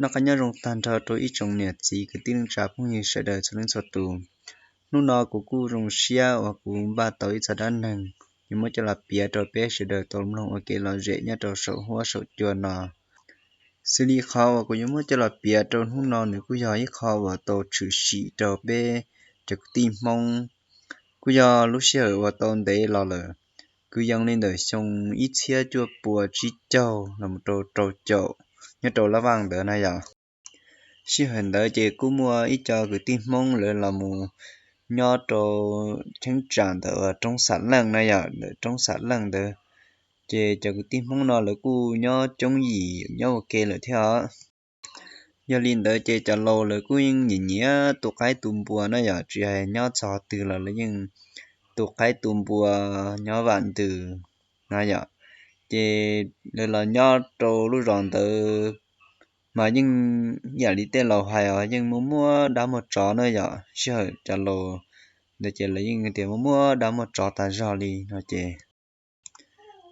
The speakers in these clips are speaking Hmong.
Noj qab nyob zoo tag nrho rau ib tsoom niam txiv kwv tij neej tsa phooj ywg sawv daws txhua leej txhua tus. Hnub no kuv kuj zoo siab uas kuv npaj tau ib txoj dab neeg yuav muab coj los piav rau peb sawv daws tau mloog ua kev lom zem nyob rau saum huab saum cua no. Xws li qhov uas kuv yuav muab coj los piav rau hnub no nws kuj yog ib qho uas tau tshwm sim rau peb cov kwv tij Hmoob, kuj yog lub sij hawm uas tau ntev los lawm, kwv yees li ntawm xyoo ib txhiab cuaj pua tsib caug los rau rau caum nyob rau Lab Vaj ntawd na yom. Sij hawm ntawd ces kuj muaj ib co kwv tij Hmoob lawv los mus nyob rau cheeb tsam ntawm roob Xam Leej na yom, ntawm roob Xam Leej ntawd. Ces cov kwv tij Hmoob no lawv kuj nyob coob yim nyob ua ke lawm thiab os. Yog li ntawd ces cov laus lawv kuj yeej nyiam nyiam tu qaib tu npua na yom, tsis hais nyob txog twg los lawv yeej tu qaib tu npua nyob vam ntws na yom. Ces lawv los nyob rau lub zos ntawd mas yeej yam li tej laus hais os, yeej muaj muaj dab muaj tsov na yom. Sij hawm cov laus ntawd ces lawv yeej tias muaj muaj dab muaj tsov tas zog li no ces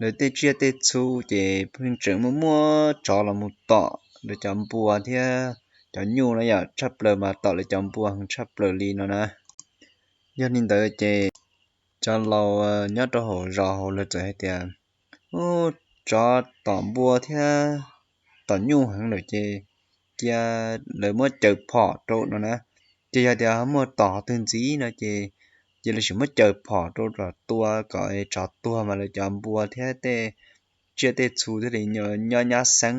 lawv tej tsiaj tej txhu ces pheej tseem muaj muaj tsov los mus tom lawv cov npua thiab cov nyuj na yom, tshaj plaws mas tom lawv cov npua heev tshaj plaws li no na. Yog li ntawd ces cov laus nyob rau hauv zos hauv lawv txawm hais tias, Ub, tsov tom npua thiab tom nyuj heev lawm ces cia lawv muab caws phom rau no na. Ces yog tias muaj tom qhov twg ntxiv no ces cia lawv sim muab caws phom rau kom tua kom tsov tuag mas lawv cov npua thiab tej tsiaj tej txhu thiaj li nyob nyab xeeb.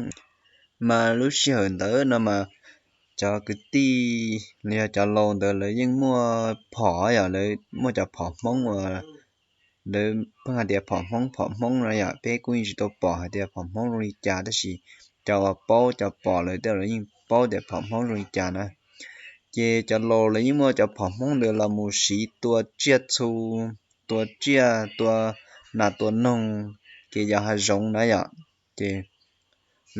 Mas lub sij hawm ntawd no mas cov kwv tij los yog cov laus ntawd lawv yeej muaj phom yom, lawv muaj cov phom Hmoob uas lawv pheej hais tias phom Hmoob phom Hmoob no yom. Peb kuj yeej tsis tau pom hais tias phom Hmoob zoo li cas tab sis cov uas paub cov pom lawv tej lawv yeej paub tias phom Hmoob zoo li cas na. Ces cov laus lawv yeej muaj cov phom Hmoob ntawd los mus siv tua tsiaj txhu, tua tsiaj, tua nas tua noog kev yos hav zoov na yom. Ces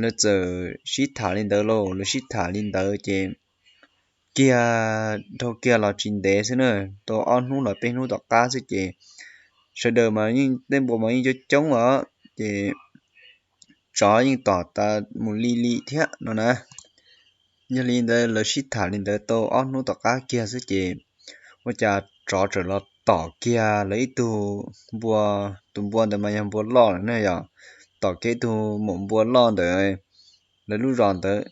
lawv txawm sib tham li ntawd lauj, lawv sib tham li ntawd ces kiag dhau kiag los tsis ntev xwb na, tau ob hnub los peb hnub tom qab xwb ces sawv daws mas yeej tej npua mas yeej coob coob os, ces tsov yeej tom tas mus li li thiab no na. Yog li ntawd lawv sib tham li ntawd tau ob hnub tom qab kiag xwb ces ua cas tsov txawm los tom kiag lawv ib tug npua, tus npua ntawd mas yog npua loj lawm na yom, tom kiag ib tug maum npua loj ntawd lawv lub zos ntawd.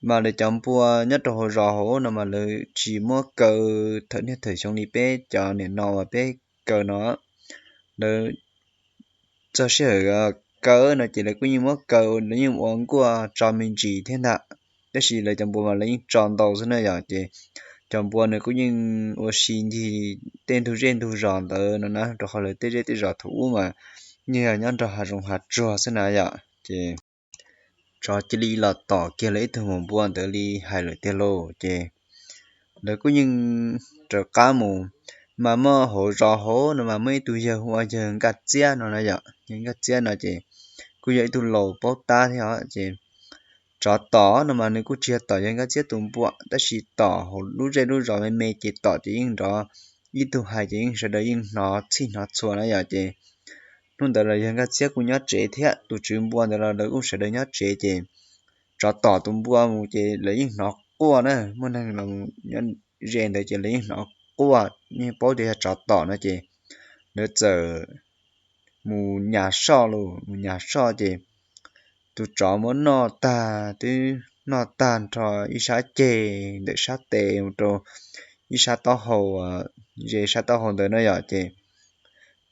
Mas lawv cov npua nyob rau hauv zos hauv no mas lawv tsis muab kaw, thawm niaj thawm xyoo li peb cov niam no uas peb kaw no, lawv txog sij hawm kaw no ces lawv kuj yeej muab kaw, lawv yeej ua nkuaj tso me ntsis thiab ntag. Tab sis lawv cov npua mas lawv yeej tso ntau xwb na yom, ces cov npua nws kuj yeej ua si ncig tej ntug zej ntug zos ntawd no na, rau qhov lawv tej zej tej zos thaum ub mas yeej yog nyob nrog hav zoov hav tsuag xwb na yom. Ces tsov cia li los tom kiag lawv ib tug maum npua ntawd li hais lawm tiag lauj. Ces lawv kuj yeej raws qab mus, mas muaj hauv zos hauv no mas muaj ib tug yawg hu ua yawg Nkaj Txiab no na yom. Yawg Nkaj Txiab no ces kuj yog ib tug laus paub tab thiab os. Ces tsov tom no mas nws kuj tsis yog tom yawg Nkaj Txiab tus npua, tab sis tom hauv lub zej lub zos me me ces tom ces yeej nrov, ib tug hais ces yeej sawv daws yeej hnov txhij hnov txhua na yom. Ces hnub ntawd los yawg Nkaj Txiab kuj nyob tsev thiab tus tswv npua ntawd los lawv kuj sawv daws nyob tsev ces tsov tom tus npua mus ces lawv yeej hnov quaj na, muaj neeg los nyob ze ntawd ces lawv yeej hnov quaj, yeej paub tias yog tsov tom no ces lawv txawm mus nyas soj lauj, mus nyas soj ces tus tsov muab noj tag, twb noj tag nrho ib sab ceg ntawm sab tes mus rau ib sab taub hau, ze sab taub hau ntawd na yom. Ces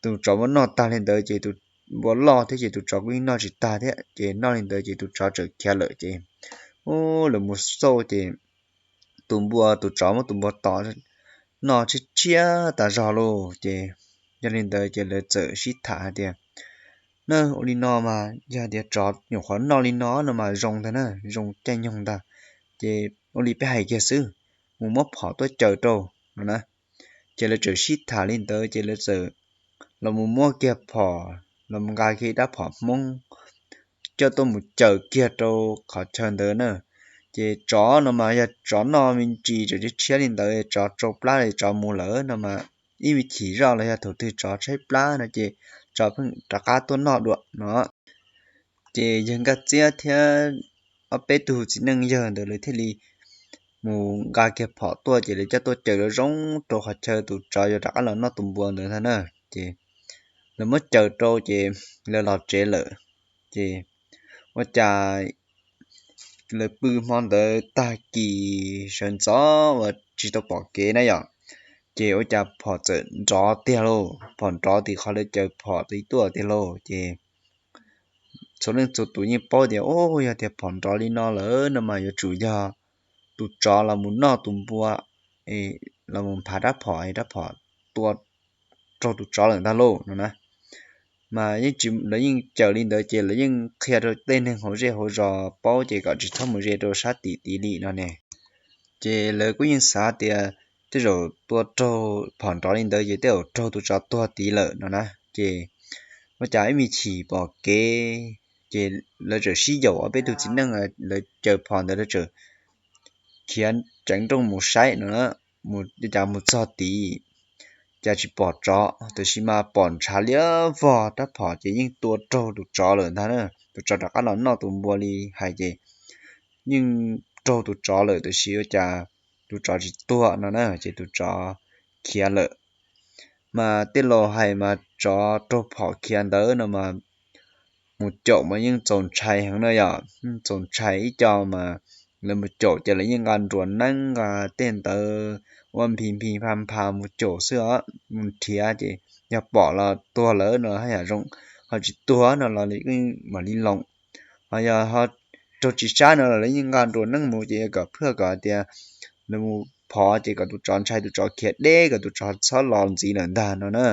tus tsov muab noj tag li ntawd ces tus npua loj thiab ces tus tsov kuj yeej noj tsis tag thiab. Ces noj li ntawd ces tus tsov txawm khiav lawm ces, ub, lawv mus xauj ces tus npua, tus tsov muab tus npua tom noj tshiab tshiab tas zog lauj. Ces yog li ntawd ces lawv txawm sib tham hais tias, na, ua li no mas yog tias tsov nyuam qhuav noj li no no mas zoo ntag na, zoo caij nyoog ntag. Ces ua li peb hais kiag xwb, mus muab phom tuaj caws rau no na. Ces lawv txawm sib tham li ntawd ces lawv txawm los mus muab kiag phom, los mus nqa kiag ib rab phom Hmoob coj tuaj mus caws kiag rau qhov chaw ntawd na. Ces tsov no mas yog tsov noj me ntsis txawm tshiab li ntawd tsov tsau plab li tsov mus lawm no mas ib me chim zoj los yog thaum twg tsov tshaib plab no ces tsov pheej rov qab tuaj noj dua no. Ces yawg Nkaj Txiab thiab ob peb tug txiv neej yawg ntawd lawv thiaj li mus nqa kiag phom tuaj ces lawv coj tuaj caws zoo zoo rau qhov chaw tus tsov yuav rov qab los noj tus npua ntawd ntag na. Ces lawv muab caws rau ces lawv los tsev lawm. Ces ua cas lawv pw hmo ntawd tag kis sawv ntxov uas tsis tau pom kev na yom, ces ua cas phom txawm nrov tiag lauj, phom nrov tim qhov lawv caws phom tid tuaj tiag lauj. Ces txhua leej txhua tus yeej paub tias, o, yog tias phom nrov li no lawm no mas yuav tsum yog tus tsov los mus noj tus npua, los mus nphav rab phom, rab phom tua raug tus tsov lawm ntag lauj no na. Mas yeej tsis, lawv yeej caws li ntawd ces lawv yeej qhia rau tej neeg hauv zej hauv zos paub ces kom tsis txhob mus ze rau sab tim tid li no ne. Ces lawv kuj yeej xav tias tej zaum tua raug phom nrov li ntawd ces tej zaum raug tus tsov tuag tid lawm no na. Ces ua cas ib me chim pom kev ces lawv txawm sib yaum ob peb tug txiv neej lawv caws phom ntawd lawv txawm khiav ceev nrooj mus saib no, ua cas mus txog tid cas tsis pom tsov, tab sis mas pom ntshav liab vog, rab phom ces yeej tua raug tus tsov lawm ntag na. Tus tsov rov qab los noj tus npua li hais ces yeej raug tus tsov lawm tab sis ua cas tus tsov tsis tuag no na, ces tus tsov khiav lawm. Mas tej laus hais mas tsov raug phom khiav ntawd no mas mus caum mas yeej txaus ntshai heev na yom, yeej txaus ntshai ib co mas lawv mus caum ces lawv yeej nqa nruas neeb nqa tej ntawd ua nphi nphi npha npha mus caum xwb os, mus nrhiav ces yog pom los tuag lawm no haj yam zoo, ho tsis tuag no los mam li loos, ho yog ho raug tsis sab no los lawv yeej nqa nruas neeb mus ces kom phwj kom tias lawv mus phov ces kom tus tsov ntshai tus tsov khiav deb kom tus tsov txhob los ntxiv lawm ntag no na.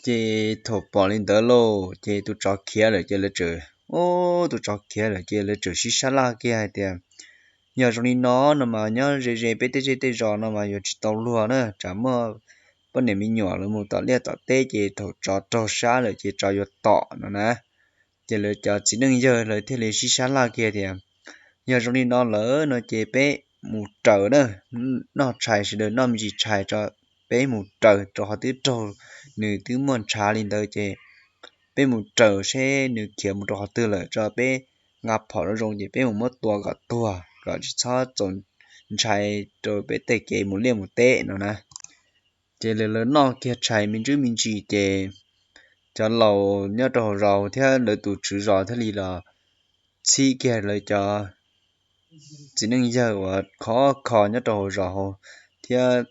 Ces thaum pom li ntawd lauj ces tus tsov khiav lawm ces lawv txawm, ub, tus tsov khiav lawm ces lawv txawm sib sab laj kiag hais tias yog zoo li no no mas nyob ze ze peb tej zej tej zos no mas yuav tsis tau luag na, tsam muaj poj niam me nyuam lawv mus tom liaj tom teb ces thaum tsov raug sab lawm ces tsov yuav tom no na. Ces lawv cov txiv neej yawg lawv thiaj li sib sab laj kiag tias yog zoo li no lawm no ces peb mus raws na, noj tshais sawv daws noj me ntsis tshais tso, peb mus raws rau qhov twb raug, nws twb muaj ntshav li ntawd ces peb mus raws seb nws khiav mus rau qhov twg lawm tso, peb nqa phom zoo zoo ces peb mus muab tua kom tuag kom tsis txhob txaus ntshai rau peb tej kev mus liaj mus teb no na. Ces lawv lawv noj kiag tshais me ntsis me ntsis ces cov laus nyob rau hauv zos thiab lawv tus tswv zos thiaj li los txhib kiag lawv cov txiv neej yawg uas khov kho nyob rau hauv zos hauv thiab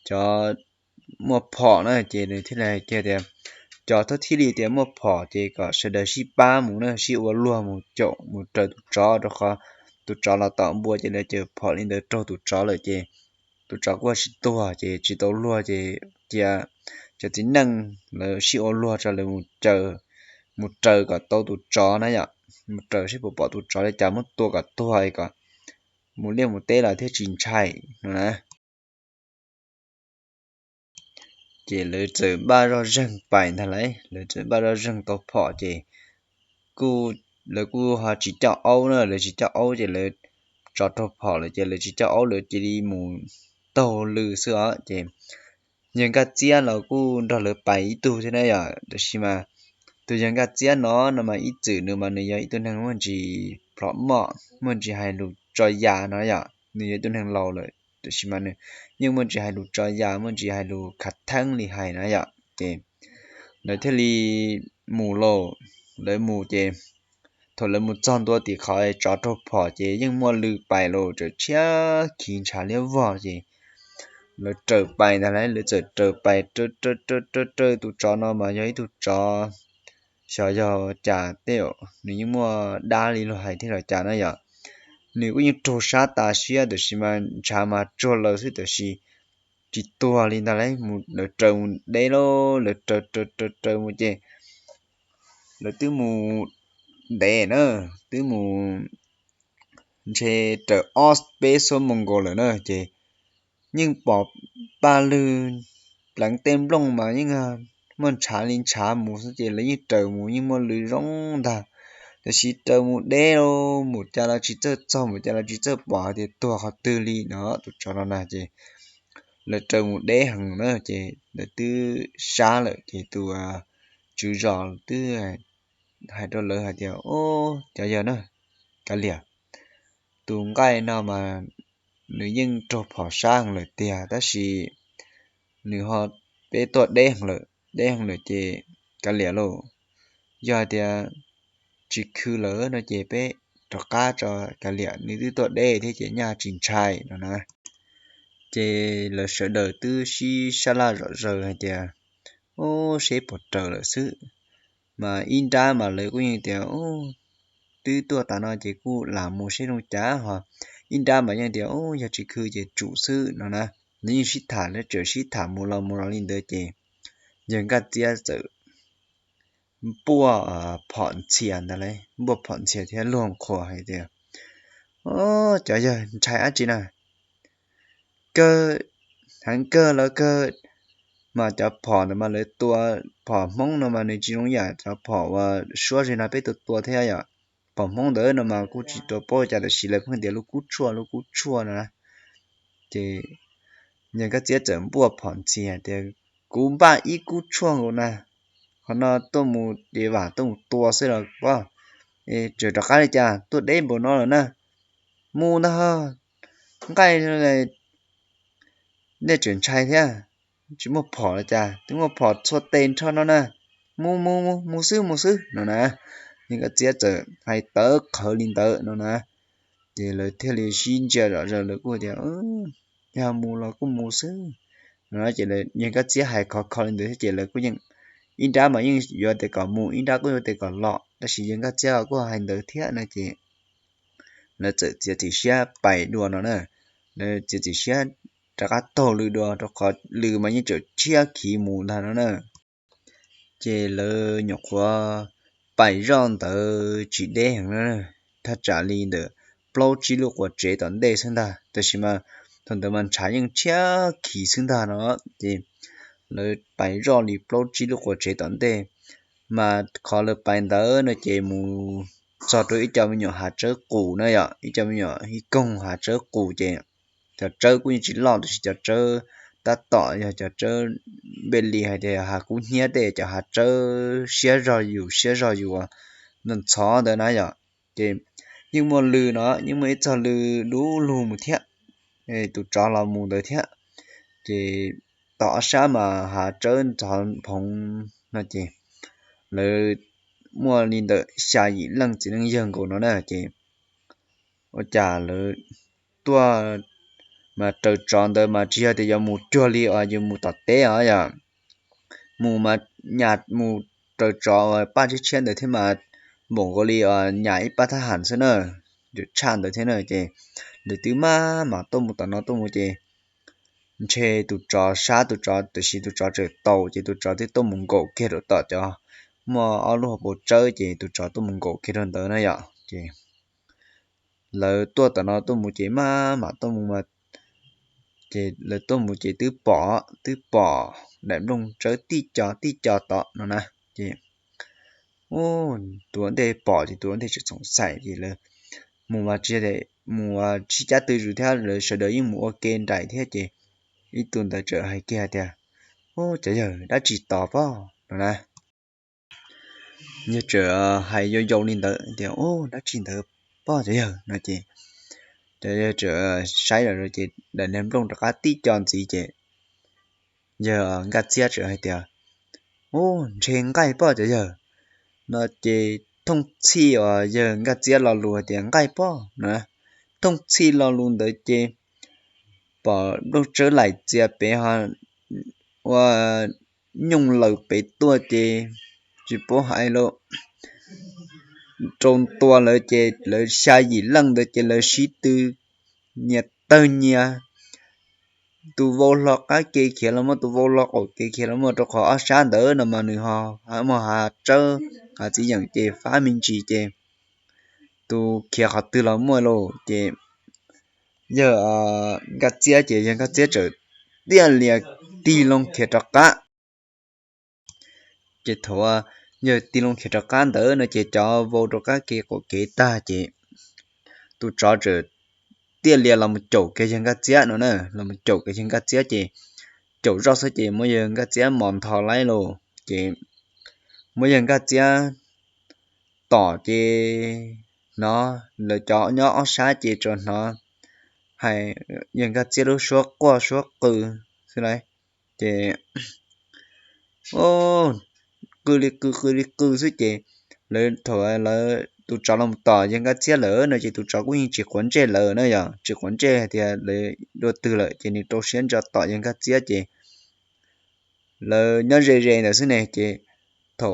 cov muaj phom na, ces nws thiaj li hais kiag tias cov thawj thib li tias muaj phom ces kom sawv daws sib pab mus na, sib ua luag mus caum mus raws tus tsov, rau qhov tus tsov los tom npua ces lawv caws phom li ntawd raug tus tsov lawm ces tus tsov kuj tsis tuag ces tsis tau luag ces cia cov txiv neej lawv sib ua luag tso lawv mus caws, mus raws kom tau tus tsov na yom, mus raws seb puas pom tus tsov li cas muab tua kom tuag kom mus liaj mus teb los thiaj tsis ntshai no na. Ces lawv txawm npaj zoj zeeg pais ntag lauj, lawv txawm npaj zoj zeeg tau phom ces kuj, lawv kuj ho tsis coj aub na, lawv tsis coj aub ces lawv tsov raug phom lawm ces lawv tsis coj aub, lawv cia li mus taug lw xwb os. Ces yawg Nkaj Txiab los kuj nrog lawv pais ib tug thiab na yom, tab sis mas tus yawg Nkaj Txiab no no mas ib txwm nws mas nws yog ib tug neeg muaj ntsis plhom mom, muaj ntsis hais lus tso yas no yom, nws yog ib tug neeg laus lawm tab sis mas nws yeej muaj ntsis hais lus tso yas, muaj ntsis hais lus khav theeb li hais na yom. Ces lawv thiaj li mus lauj, lawv mus ces thaum lawv mus txog ntua tim qhov tsov raug phom ces yeej muaj lw pais lauj, txawm tshiab khiv ntshav liab vog ces lawv raws pais ntag lauj, lawv txawm raws pais raws raws raws raws tus tsov no mas yog ib tug tsov xyov yog cas tej zaum nws yeej muaj dab li luag hais thiab los cas na yom. Nws kuj yeej raug sab tas siab tab sis mas ntshav mas tsuag lawm xwb tab sis tsis tuag li ntag lauj. Mus lawv raws mus deb lauj, lawv raws raws raws raws mus ces lawv twb mus ntev na, twb mus ntshe raws ob peb xuab moos nkaus lawm na ces yeej pom paj lwg pleev tej nplooj mas yeej muaj ntshav li ntshav mus xwb ces lawv yeej raws mus yeej muaj lw zoo ntag. Tab sis raws mus deb lauj, mus cas los tsis txawj txog, mus cas los tsis txawj pom hais tias tuag qhov twg li no, tus tsov no na ces lawv raws mus deb heev na ces lawv twb sab lawm ces tus tswv zos twb hais rau lawv hais tias, o, cov yawg na, kav liam, tus nqaij no mas nws yeej raug phom sab heev lawm tiag tab sis nws ho, peb tuaj deb heev lawm, deb heev lawm ces kav liam lauj, yog hais tias tsis khw lawm no ces peb rov qab tso kav liam, nws twb tuaj deb thiab ces nyaj tsis ntshai no na. Ces lawv sawv daws twb sib sab laj zom zaws hais tias, ub, seb puas raws lawm xwb. Mas ib nrab mas lawv kuj yeej tias, ub, twb tuaj tas no ces kuj lam mus seb zoo cas ho. Ib nrab mas yeej tias, ub, yog tsis khw ces tsum xwb no na. Nws yeej sib tham, lawv tseem sib tham mus los mus los li ntawd ces yawg Nkaj Txiab txawm npuaj phom ntxhias ntag lauj, npuaj phom ntxhias thiab luag qhuas hais tias, o, cov yawg ntshai dab tsi na, kawg, heev kawg los kawg. Mas cov phom ntawd mas lawv tua, phom Hmoob no mas nws tsis zoo yam cov phom uas suab zig no peb tua tua thiab yom. Phom Hmoob ntawd no mas kuj tsis tua paub cas tab sis lawv pheej tias lub kub tshuaj, lub kub tshuaj no na. Ces yawg Nkaj Txiab txawm npuaj phom ntxhias tias, kuv npaj ib kub tshuaj nkaus na, qhov no tuaj mus ces vam tuaj mus tua xwb los pom, tseem rov qab li cas, tuaj deb npaum no lawm na. Mus ntag, nqaij nej tseem ntshai thiab, tsis muaj phom los cas, twb muaj phom txhua tes nrho no na. Mus mus mus, mus xwb mus xwb no na. Yawg Nkaj Txiab txawm hais tawv qhawv li ntawd no na. Ces lawv thiaj li sib ntsia zom zaws, lawv kuj tias, yog mus los kuj mus xwb no. Ces yawg Nkaj Txiab hais khov kho li ntawd thiab ces lawv kuj yeej, ib nrab mas yeej yuav tias kom mus, ib nrab kuj yuav tias kom los, tab sis yawg Nkaj Txiab kuj hais ntawd thiab no ces lawv txawm txiav txim siab pais dua no na. Lawv txiav txim siab rov qab taug lw dua rau qhov lw mas yeej tseem tshiab khiv mus ntag no na. Ces lawv nyuam qhuav pais zoj ntawd tsis deb heev na, thaj tsam li ntawm plaub tsib lub quav tsev tom ntej xwb ntag, tab sis mas thaum ntawd mas ntshav yeej tshiab khiv xwb ntag no. Ces lawv pais zoj li plaub tsib lub quav tsev tom ntej, mas qhov lawv pais ntawd no ces mus txog rau ib co me nyuam hav tsawb qus na yom, ib co me nyuam ib koog hav tsawb qus ces cov tsawb kuj yeej tsis loj tab sis cov tsawb tab tom yog cov tsawb npe li hais tias hav kub hnyiab tej, cov hav tsawb siab zog yus siab zog yus ntxhov ntawd na yom. Ces yeej muaj lw no, yeej muaj ib txog lw dub lug mus thiab, tus tsov los mus ntawd thiab. Ces tom ob sab mas hav tsawb ntxhov phoov no ces lawv muaj li ntawm xya yim leej txiv neej yawg nkaus no na ces ua cas lawv tuaj mas raws tsov ntawd mas tsis yog tias yuav mus cuag li uas yus mus tom teb os yom. Mus mas nyas mus raws tsov uas paj tshiab tshiab ntawd thiab mas npaum nkaus li uas nyas ib pab thab ham xwb na, yuav tshaj ntawd thiab na. Ces lawv twb maj mam tuaj mus tom no tuaj mus ces ntshe tus tsov sab tus tsov, tiam sis tus tsov tseem taus ces tus tsov twb tuaj mus nkaum kiag rau tom cov muaj ob lub hauv paus tsawb ces tus tsov tuaj mus nkaum kiag rau ntawd na yom. Ces lawv tuaj tom no tuaj mus ces maj mam tuaj mus mas ces lawv tuaj mus ces twb pom, twb pom daim nplooj tsawb tib co tib co tom no na. Ces tus ua ntej pom ces tus ua ntej tseem xoom xaim ces lawv mus mas tsis, mus ua tsis cab twg zus thiab, lawv sawv daws yeej mus ua ke nraim thiab ces ib tug ntawd txawm hais kiag hais tias, ub, cov yawg, dab tsi tos pob no na. Yawg txawm hais yau yau li ntawd tias, ub, dab tsi ntawd pob cov yawg no ces cov yawg txawm saib los ces daim niag nplooj rov qab tib co ntxiv ces yawg Nkaj Txiab txawm hais tias, ub, ntshe nqaij pob cov yawg no ces thooj txhij uas yawg Nkaj Txiab lo lus hais tias nqaij pob no, thooj txhij lo lus ntawd ces pom nplooj tsawb laim txias pem ho ua nyooj laws pem tuaj ces tsis paub hais lawm, rau ntua lawv ces lawv xya yim leej ntawd ces lawv sib tw nyias tawg nyias, tus vau hlo qab kev khiav los muaj, tus vau hlo qaum kev khiav los muaj, rau qhov ob sab ntawd no mas nws ho muaj hav tsawb hav txiv yeem ces fab me ntsis ces tus khiav qhov twg los muaj lauj. Ces yawg Nkaj Txiab ces yawg Nkaj Txiab txawm tiaj lias tig loo khiav rov qab. Ces thaum yawg tig loo khiav rov qab ntawd no ces cov vau rov qab kev qaum kev tag ces tus tsov txawm tiaj lias los mus caum kiag yawg Nkaj Txiab no na, los mus caum kiag yawg Nkaj Txiab ces caum zoj xwb ces muab yawg Nkaj Txiab mos ntho laib lauj. Ces muab yawg Nkaj Txiab tom ces hnov lawv cov nyob ob sab ces tsuas hnov hais yawg Nkaj Txiab lub suab quaj suab qw xwb lauj. Ces qw li qw qw li qw xwb ces lawv thaum lawv tus tsov los tom yawg Nkaj Txiab lawm no ces tus tsov kuj yeej tsis quav ntsej lawv na yom, tsis quav ntsej hais tias lawv dua twg lawm ces nws rau siab ntso tom yawg Nkaj Txiab ces lawv nyob ze ze ntawd xwb ne ces thaum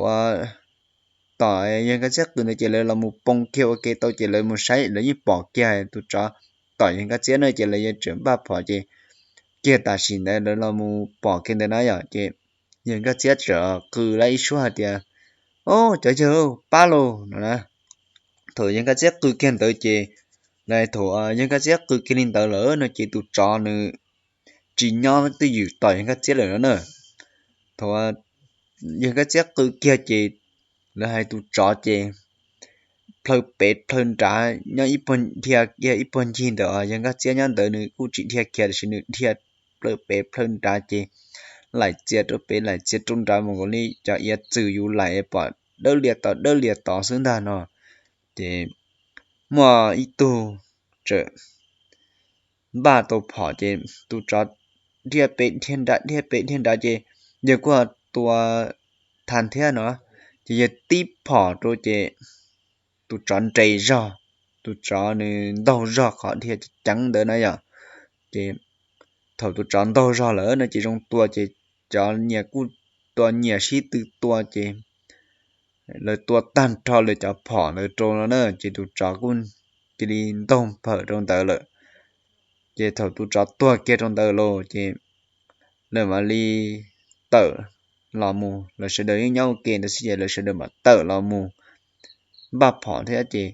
tom yawg Nkaj Txiab qw ntawd ces lawv los mus poo kiag ua ke tau ces lawv mus saib lawv yeej pom kiag tus tsov tom yawg Nkaj Txiab na ces lawv yeej tseem npaj phom ces kiag tam sim ntawd lawv los mus pom kiag ntawd na yom ces yawg Nkaj Txiab txawm qw lawv ib suab hais tias, Au, cov yawg pab lauj no na. Thaum yawg Nkaj Txiab qw kiag ntawd ces, thaum yawg Nkaj Txiab qw kiag li ntawd lawm no ces tus tsov nws tsis nyob twj ywm tom yawg Nkaj Txiab lawm no na. Thaum yawg Nkaj Txiab qw kiag ces lawv hais tus tsov ces plhaw pem plhaw nrad nyob ib puag, dhia kiag ib puag ncig ntawm yawg Nkaj Txiab nyob ntawd nws kuj tsis dhia kiag tiam sis nws dhia plhaw pem plhaw nrad ces laim txias rau pem laim txias rau nrad mus nkaus li cov iav txwm yus laim pom dawb lias tod dawb lias tod xwb ntag no. Ces muaj ib tug tseem npaj tau phom ces tus tsov dhia pem dhia nrad dhia pem dhia nrad ces yawg kuj tua tha thiab no, ces yawg tib phom rau ces tus tsov nres zog, tus tsov nws ntaug zog qhov dhia ceev ntawd na yom. Ces thaum tus tsov ntaug zog lawm no ces zoo tua ces cov nyias kuj tua nyias sib tw tua ces lawv tua tag nrho lawv cov phom ntawd rau no na ces tus tsov kuj cia li ntaug phawm rau ntawd lawm. Ces thaum tus tsov tuag kiag rau ntawd lawm ces lawv mam li tawm los mus, lawv sawv daws yeej nyob ua ke ntawd xwb ces lawv sawv daws mam tawm los mus npaj phom thiab ces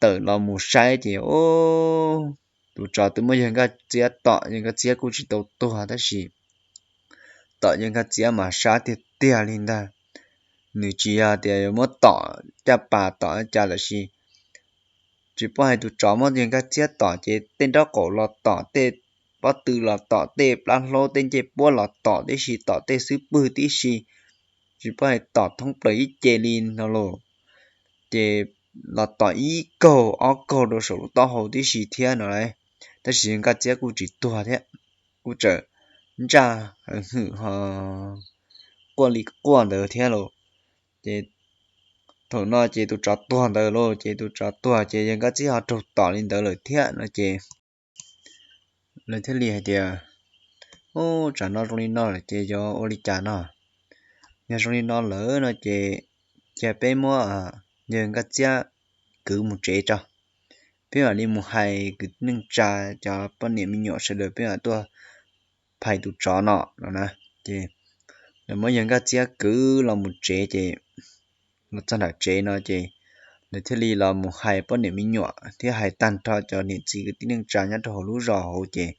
tawm los mus saib ces tus tsov twb muab yawg Nkaj Txiab tom, yawg Nkaj Txiab kuj tsis tau tuag tab sis tom yawg Nkaj Txiab mas sab tiag tiag li ntag. Nws tsis yog tias yuav muab tom caj pas tom cas lawm sis tsis paub hais tus tsov muab yawg Nkaj Txiab tom ces tej nraub qaum los tom, tej pob tw los tom, tej plab hlaub tej ncej puab los tom tib si, tom tej xub pwg tib si, tsis paub hais tom thoob plaws ib ce li no los. Ces los tom ib kaug ob kaug rau saum lub taub hau tib si thiab no lauj, tab sis yawg Nkaj Txiab kuj tsis tuag thiab, kuj tseem ntsaj hwm ho quaj li quaj ntawd thiab lauj. Ces thaum no ces tus tsov tuag ntawd lauj, ces tus tsov tuag ces yawg Nkaj Txiab ho raug tom li ntawd lawm thiab no ces lawv thiaj li hais tias, Ub, tsam no zoo li no lawm ces yuav ua li cas no? Yog zoo li no lawm no ces cia peb muab yawg Nkaj Txiab kwv mus tsev tso, peb mam li mus hais kwv tij neej tsa, cov poj niam me nyuam sawv daws peb mam tuaj phais tus tsov no no na. Ces lawv muab yawg Nkaj Txiab kwv los mus tsev ces los txog nram tsev no ces lawv thiaj li los mus hais poj niam me nyuam thiab hais tag nrho cov niam txiv kwv tij neej tsa nyob rau hauv lub zos hauv ces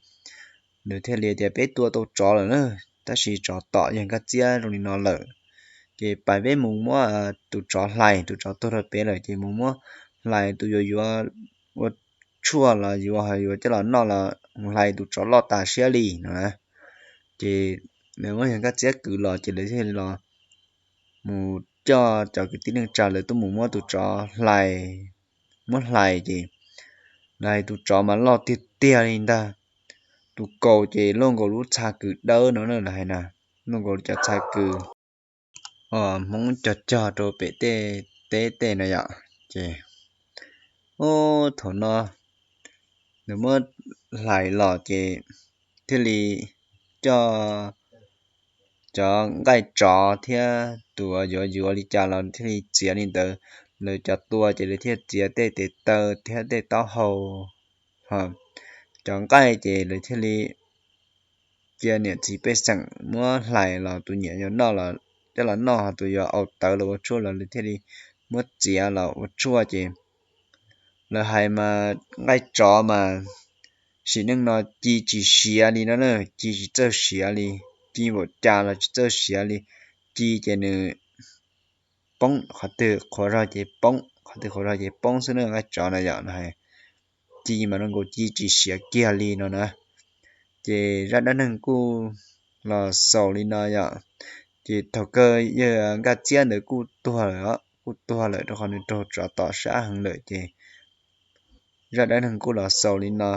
lawv thiaj li tias, Peb tua tau tsov lawm na, tab sis tsov tom yawg Nkaj Txiab zoo li no lawm, ces pais peb mus muab tus tsov hlais, tus tsov tuag rau pem lawm ces mus muab hlais, tus yuav yuav ua tshuaj los yuav yuav coj los noj los mus hlais tus tsov loj tas siab li no na. Ces lawv muab yawg Nkaj Txiab kwv los ces lawv thiaj li los mus coj cov kwv tij neej tsa lawv tuaj mus muab tus tsov hlais, muab hlais ces lawv hais tus tsov mas loj tiag tiag li ntag, tus kaus ces luaj nkaus lub txha kws dawb no na, lawv hais na, luaj nkaus cov txha kws Hmoob cog cog rau pem tej teb tej no yom. Ces ub, thaum no nws muab hlais los ces thiaj li coj cov nqaij tsov thiab tus yuav yuav li cas los thiaj li txiav li ntawd. Lawv cov tua ces lawv thiaj txiav tej tes taw thiab tej taub hau, cov nqaij ces lawv thiaj li cia niam txiv pej xeem muab hlais los tus nyiam yuav noj los coj los noj, ho tus yuav au tawv los ua tshuaj los lawv thiaj li muab txiav los ua tshuaj ces lawv hais mas nqaij tsov mas sim neej no ci tsis siav li no na, ci tsis txawj siav li, ci npaum cas los tsis txawj siav li. Ci ces nws poob, qhov twg qhuav zog ces poob, qhov twg qhuav zog ces poob xwb na, nqaij tsov na yom no. Ci mas luaj nkaus ci tsis siav kiag li no na. Ces zaj dab neeg kuj los xaus li no yom. Ces thaum kawg yawg Nkaj Txiab ntawd kuj tuag lawm, kuj tuag lawm rau qhov nws raug tsov tom sab heev lawm ces zaj dab neeg kuj los xaus li no.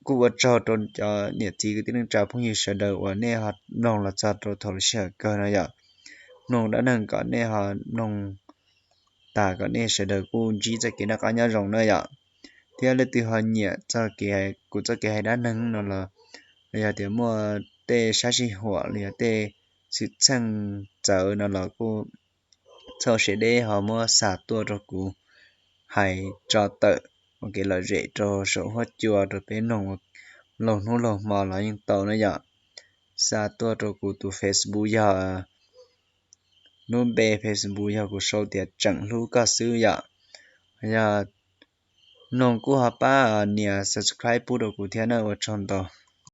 Kuj ua tsaug rau cov niam txiv kwv tij neej tsa phooj ywg sawv daws uas nej ho mloog los txog rau thaum lub sij hawm kawg no yom. Mloog dab neeg kom nej ho mloog tas kom nej sawv daws kuj ntsib txoj kev noj qab nyob zoo na yom. Thiab leej twg ho nyiam txoj kev, kuv txoj kev hais dab neeg no los, los yog tias muaj tej sab sij huam los yog tej xwm txheej txawv no los kuj txhob siab deb ho muab xa tuaj rau kuv hais tso tawm ua kev lom zem rau saum huab cua rau peb mloog laug hnub laug hmo los yeej tau na yom. Xa tuaj rau kuv tus Facebook yog, lub npe Facebook yog kuv sau tias Tseem Hlub Koj xwb yom. Yog mloog kuj ho pab nias subscribe pub rau kuv thiab na, ua tsaug ntau.